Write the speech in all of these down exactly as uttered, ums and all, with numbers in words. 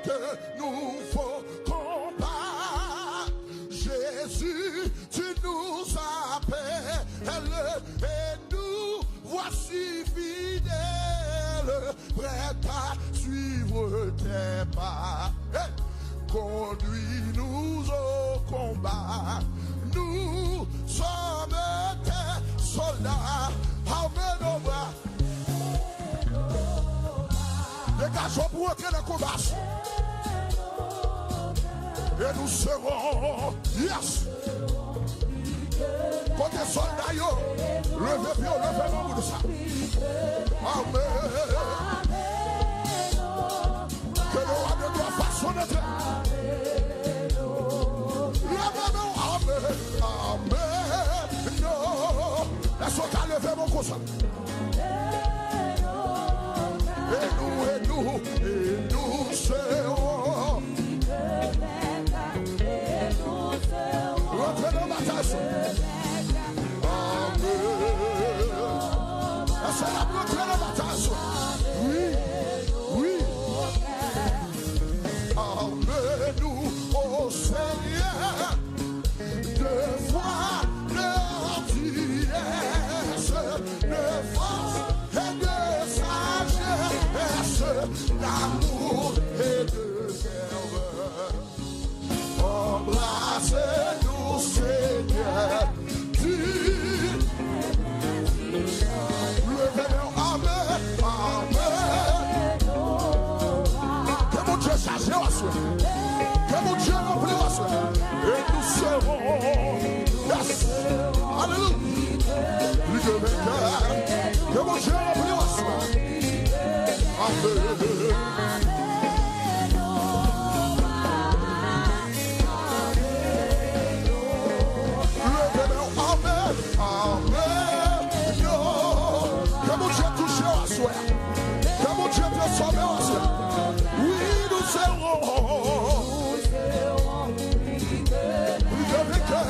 De nouveaux combats. Jésus, tu nous appelles et nous voici fidèles, prêts à suivre tes pas. Hey! Conduis-nous au combat. Nous sommes tes soldats. Armez nos bras. Dégagez-vous pour entrer dans le combat. Et nous serons, yes. Kote sòlda yo? Leve pye w, leve men w pou sa. Amen. Ke le roi de gloire façonne notre. Leve men w, amen. Amen. Non. Èske w ka leve men w konsa? E nou, e nou, e nou serons. Rantre nan batay, sè. Amen. Èske n ap rantre nan batay, sè? Wi, wi. Armez-nous, ô Seigneur, de foi, de hardiesse, de force et de sagesse, d'amour et de ferveur. Embrassez-nous, Seigneur. Leve men w, amen, amen. Ke Bondye chaje w aswè. Ke Bondye ranpli w aswè. E nou serons, yes, alelouya, plis ke venkè. Ke Bondye ranpli w aswè. Amen. Leve men w, amen, amen. Yo, ke Bondye touche w aswè. Ke Bondye transfòme w aswè. Wi, nou serons plis ke venkè.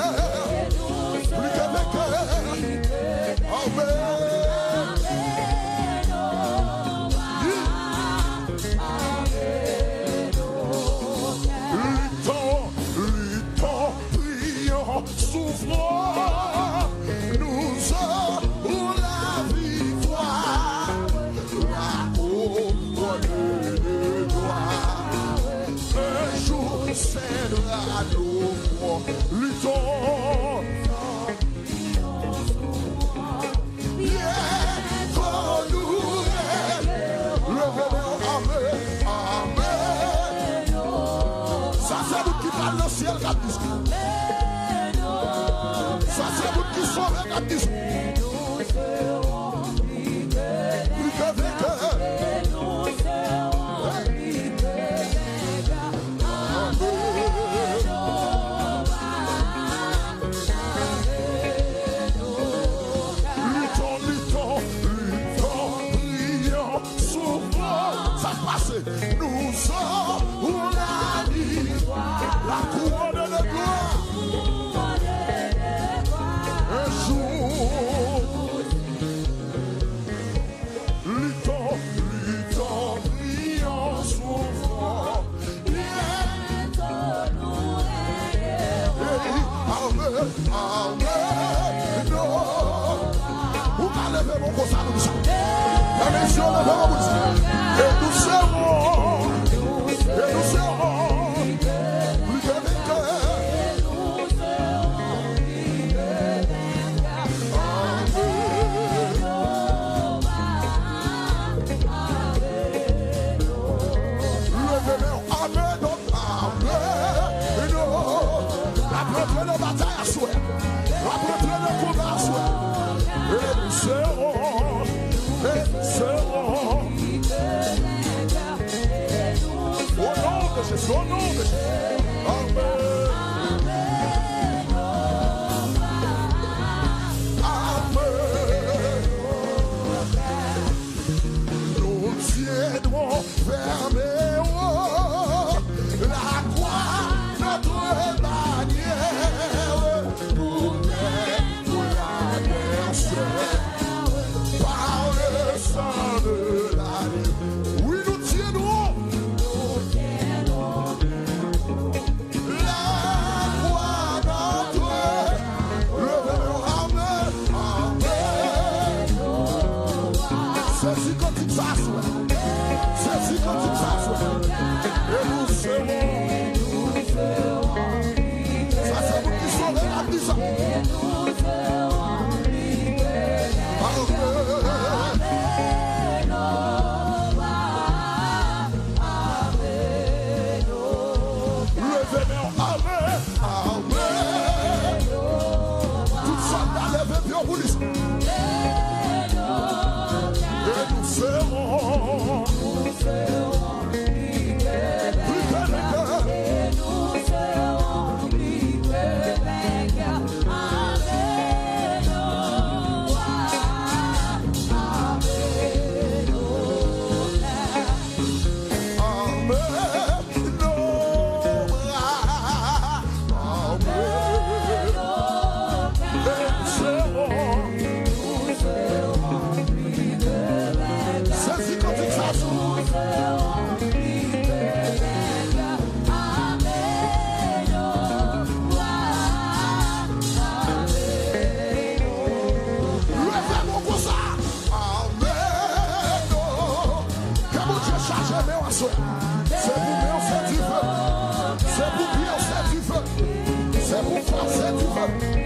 Plis ke venkè. Amen. Lutons, luttons, prions, souffrons, nous aurons la victoire. La couronne de gloire un jour scindra nos fronts. Luttons. Leve men w, amen, amen. Sa se moun ki pral nan syèl k ap di sa. Sa se moun ki sove k ap di sa. Li ke venkè. Amen. Lutons, luttons, luttons, prions, souffrons. Sa k pase? Nous aurons la victoire. La couronne de gloire. Un jour. Luttons, luttons, prions, souffrons. Bientôt nous règnerons. Hey, amen, amen. Non. Ou ka leve men w konsa pou sa. Fèmen je w, leve men w pou sa. E nou serons, e nou serons plis ke venkè. Leve men w, amen, amen. N ap rantre nan batay aswè. N ap rantre nan konba aswè. E nou serons, e nou serons. Au nom de Jésus, au nom de Jésus. Amen. Amen. Nous tiendrons ferme, oh, la croix, notre bannière, pour vaincre l'adversaire, par le sang de l'agneau. Oui, nous tiendrons. Leve men w aswè. Se pou men w fè dife. Se pou pye w fè dife. Se pou kò w fè dife.